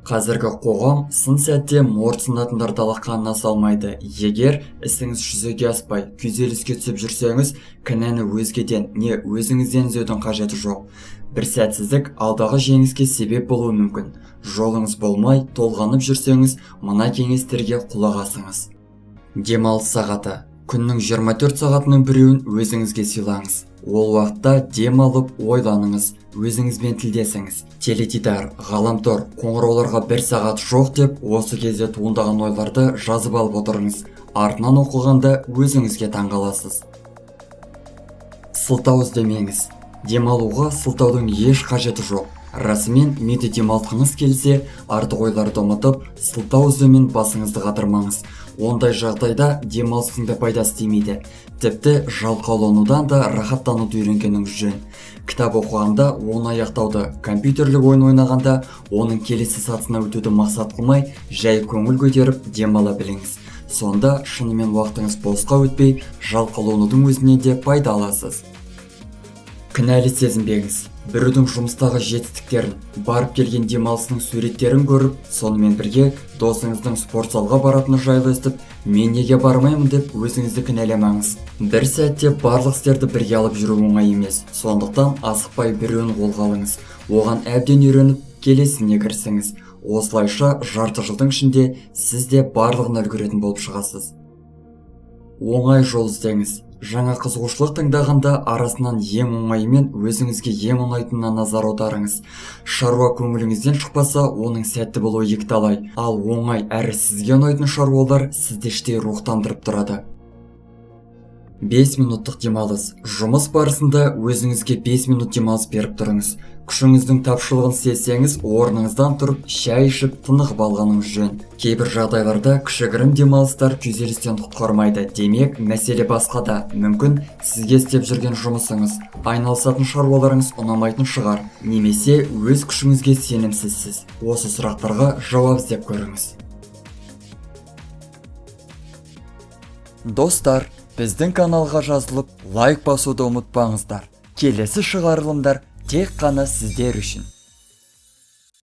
Қазіргі қоғам сын сәтте морт сынатындарды алақанына салмайды. Егер ісіңіз жүзеге аспай, күйзеліске түсіп жүрсеңіз, кінәні өзгеден не өзіңізден іздеудің қажеті жоқ. Бір сәтсіздік алдағы жеңіске себеп болуы мүмкін. Жолыңыз болмай, толғанып жүрсеңіз, мына кеңестерге құлақ асыңыз. Демалыс сағаты. Күннің 24 сағатының біреуін өзіңізге сыйлаңыз. Ол уақытта дем алып ойланыңыз, өзіңізбен тілдесіңіз. Теледидар, ғаламтор, қоңырауларға бір сағат жоқ деп осы кезде туындаған ойларды жазып алып отырыңыз. Артынан оқығанда өзіңізге таңғаласыз. Сылтау іздемеңіз. Демалуға сылтаудың еш қажеті жоқ. Расымен миды демалтқыңыз келсе, артық ойларды ұмытып, сылтау іздеумен басыңызды қатырмаңыз. Ондай жағдайда демалыстың да пайдасы тимейді. Тіпті жалқауланудан да рахаттануды үйренгеніңіз жөн. Кітап оқығанда оны аяқтауды, компьютерлік ойын ойнағанда оның келесі сатысына өтуді мақсат қылмай, жай көңіл көтеріп демала біліңіз. Сонда шынымен уақытыңыз босқа өтпей, жалқауланудың өзінен де пайда аласыз. Кінәлі сезінбеңіз. Біреудің жұмыстағы жетістіктерін, барып келген демалысының суреттерін көріп, сонымен бірге досыңыздың спорт залға баратыны жайлы естіп, мен неге бармаймын деп өзіңізді кінәламаңыз. Бір сәтте барлық істерді бірге алып жүру оңай емес. Сондықтан асықпай біреуін қолға алыңыз. Оған әбден үйреніп, келесіне кірісіңіз. Осылайша жарты жылдың ішінде сіз де барлығына үлгеретін болып шығасыз. Оңай жол іздеңіз. Жаңа қызығушылық таңдағанда арасынан ең оңайымен өзіңізге ең ұнайтынына назар аударыңыз. Шаруа көңіліңізден шықпаса, оның сәтті болуы екіталай. Ал оңай әрі сізге ұнайтын шаруалар сізді іштей рухтандырып тұрады. 5 минуттық демалыс. Жұмыс барысында өзіңізге 5 минут демалыс беріп тұрыңыз. Күшіңіздің тапшылығын сезсеңіз, орныңыздан тұрып, шай ішіп, тынығып алғаныңыз жөн. Кейбір жағдайларда кішігірім демалыстар күйзелістен құтқармайды. Демек, мәселе басқада. Мүмкін, сізге істеп жүрген жұмысыңыз, айналысатын шаруаларыңыз ұнамайтын шығар, немесе өз күшіңізге сенімсізсіз. Осы сұрақтарға жауап іздеп көріңіз. Достар, біздің каналға жазылып, лайк басуды ұмытпаңыздар. Келесі шығарылымдар тек қана сіздер үшін.